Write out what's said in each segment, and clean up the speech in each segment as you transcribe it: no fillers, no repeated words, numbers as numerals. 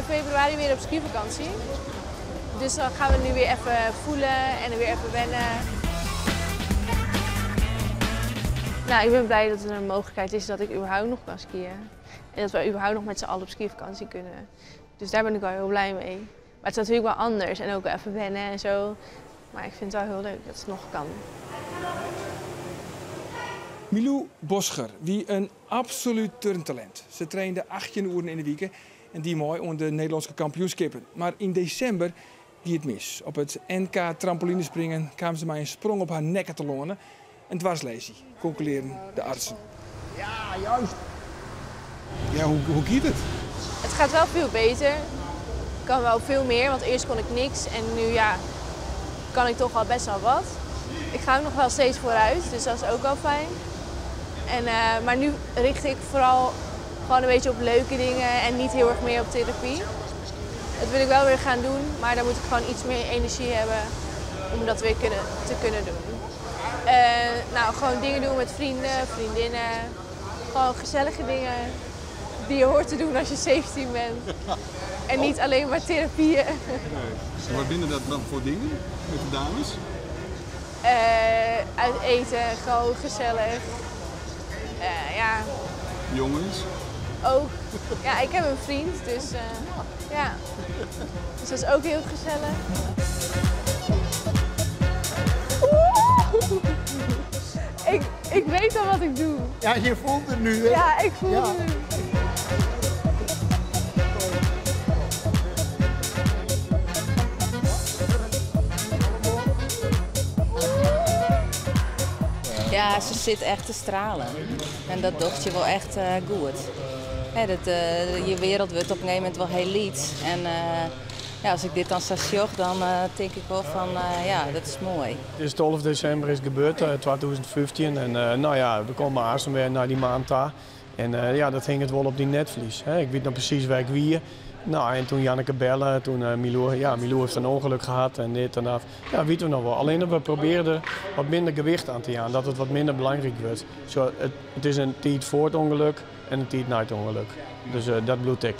februari weer op skivakantie. Dus dan gaan we nu weer even voelen en weer even wennen. Nou, ik ben blij dat er een mogelijkheid is dat ik überhaupt nog kan skiën. En dat we überhaupt nog met z'n allen op skivakantie kunnen. Dus daar ben ik wel heel blij mee. Maar het is natuurlijk wel anders en ook wel even wennen en zo. Maar ik vind het wel heel leuk dat het nog kan. Milou Bosscher, wie een absoluut turntalent. Ze trainde 18 uur in de week en die mooi onder de Nederlandse kampioenschappen. Maar in december ging het mis. Op het NK trampolinespringen kwam ze maar een sprong op haar nek te lonen en dwarslesie, concluderen de artsen. Ja, juist. Ja, hoe gaat het? Het gaat wel veel beter. Ik kan wel veel meer, want eerst kon ik niks en nu kan ik toch al best wel wat. Ik ga ook nog wel steeds vooruit, dus dat is ook wel fijn. Maar nu richt ik vooral gewoon een beetje op leuke dingen en niet heel erg meer op therapie. Dat wil ik wel weer gaan doen, maar dan moet ik gewoon iets meer energie hebben om dat weer te kunnen doen. Gewoon dingen doen met vrienden, vriendinnen. Gewoon gezellige dingen die je hoort te doen als je 17 bent. En niet alleen maar therapieën. Nee. En wat binnen dat dan voor dingen met de dames? Uit eten, gewoon gezellig. Ja. Jongens? Ook. Ja, ik heb een vriend, dus ja. Dus dat is ook heel gezellig. Oeh. Ik weet al wat ik doe. Ja, je voelt het nu, hè? Ja, ik voel het nu. Ja, ze zit echt te stralen. En dat docht je wel echt goed. Hè, je wereld wordt op een gegeven moment wel heel liet. En als ik dit dan zo zag, dan denk ik wel van, ja, dat is mooi. Het is 12 december is gebeurd, 2015. En we komen haast weer naar die maand daar. En dat hing het wel op die netvlies. Hè. Ik weet nog precies waar ik wie. En toen Janneke bellen, toen Milou, ja, Milou heeft een ongeluk gehad en dit en dat. Ja, weten we nog wel. Alleen dat we probeerden wat minder gewicht aan te gaan, dat het wat minder belangrijk werd. Zo, het is een tijd voor het ongeluk en een tijd na het ongeluk. Dus dat bloed ik.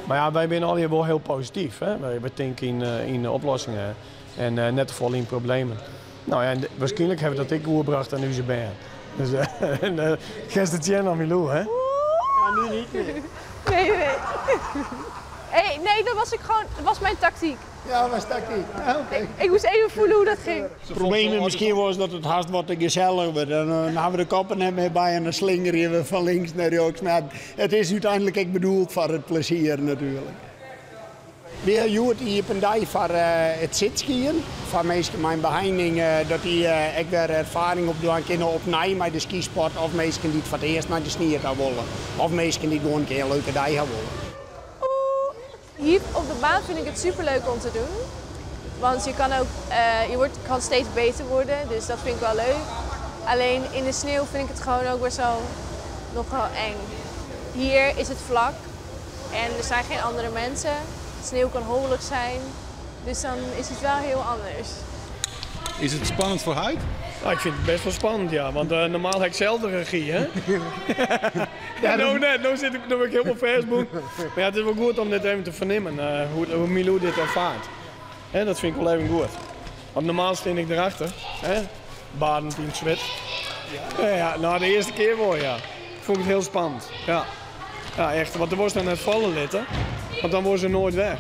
Maar ja, wij zijn al hier wel heel positief. Hè? Wij denken in oplossingen en net te vol in problemen. En waarschijnlijk hebben we dat ik oerbracht aan onze band. Dus gisteren aan Milou, hè? Ja, nu niet meer. Nee, nee. Hey, nee, dat was ik gewoon, dat was mijn tactiek. Ja, dat was tactiek. Ja, oké. Ik moest even voelen hoe dat ging. Het probleem misschien was dat het haast wat te gezellig werd. En dan hebben we de koppen net meer bij en dan slingeren we van links naar rechts. Maar het is uiteindelijk ook bedoeld voor het plezier natuurlijk. We hebben hier een dag voor het zitskiën. Voor mensen met een behinding, dat die ook weer ervaring opdoen kunnen opnieuw met de skisport. Of mensen die het voor het eerst naar de sneeuw gaan willen. Of mensen die gewoon een keer een leuke dag gaan willen. Hier op de baan vind ik het superleuk om te doen. Want je kan ook, je wordt, kan steeds beter worden, dus dat vind ik wel leuk. Alleen in de sneeuw vind ik het gewoon ook best wel nogal eng. Hier is het vlak en er zijn geen andere mensen. De sneeuw kan hobbelig zijn, dus dan is het wel heel anders. Is het spannend voor Huid? Nou, ik vind het best wel spannend, ja. Want normaal heb ik zelf de regie, hè? Ja, nou net, nou zit ik, nou ben ik helemaal versboek. Maar ja, het is wel goed om dit even te vernemen, hoe Milou dit ervaart. Hè, dat vind ik wel even goed. Want normaal stond ik erachter, hè? Badend in het zwet. Ja, ja, nou de eerste keer wel, ja. Vond ik het heel spannend, ja. Ja, echt, want er was dan net vallen litten, want dan worden ze nooit weg.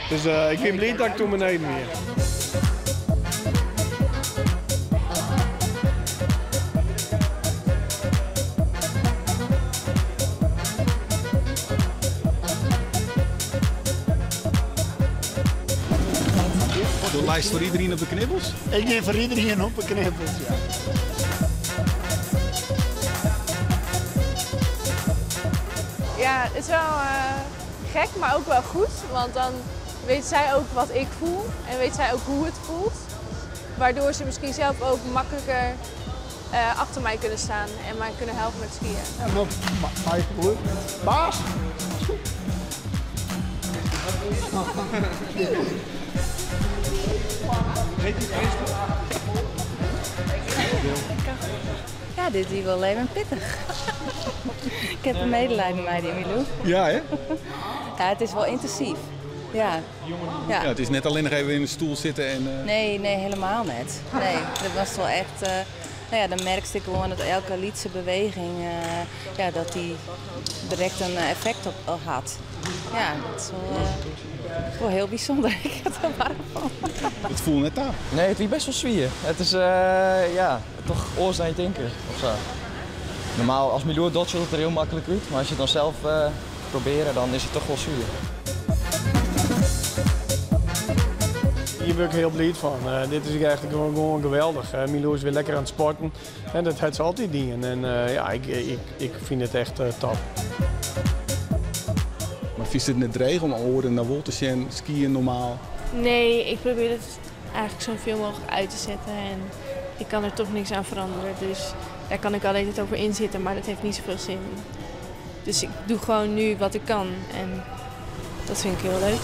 Dus ik ben blij dat ik toen beneden weer. De lijst voor iedereen op de knibbels? Ik neem voor iedereen op de knibbels, ja. Ja, het is wel gek, maar ook wel goed. Want dan weet zij ook wat ik voel en weet zij ook hoe het voelt. Waardoor ze misschien zelf ook makkelijker achter mij kunnen staan en mij kunnen helpen met skiën. Ja, maar baas! Ja, Ja, dit wie wol even pittich. Ik ha in medelijen mei dy, Milou. Ja, hè? Ja, it is wol yntinsyf. Ja. Ja. Ja, it is net allinnich even yn de stoel sitte en. Nee, nee, helemaal net. Nee, dat was wol echt. No ja, dan merkst ek gewoan dat elke lytse beweging, ja, dat dy direkt in effekt op hat. Ja, dat is wol hiel bysûnder. Ik ha der warm fan. It foel net ta? Nee, it wie best wol swier. It is ja, toch oars dan je tinke. Ofsa. Normaal, as Milou it docht, sjocht it der hiel maklik út. Mar as je it dan sels probearje, dan is it toch wol swier. Hjir wurd ik hiel bliid fan. Dit is echt gewoan geweldich. Milou is wer lekker oan it sporten. En dat hat se altyd dien. En ja, ik fyn it echt top. Mar fynst it net dreech om oaren dan wol te sjen skyen normaal? Nee, ik probearje it eigentlik safolle mooglik út te setten en ik kan der toch niks oan feroarje. Dus dêr kin ik altyd oer ynsitte, mar dat hat net safolle sin. Dus ik doch gewoan no wat ik kin en dat fyn ik hiel leuk.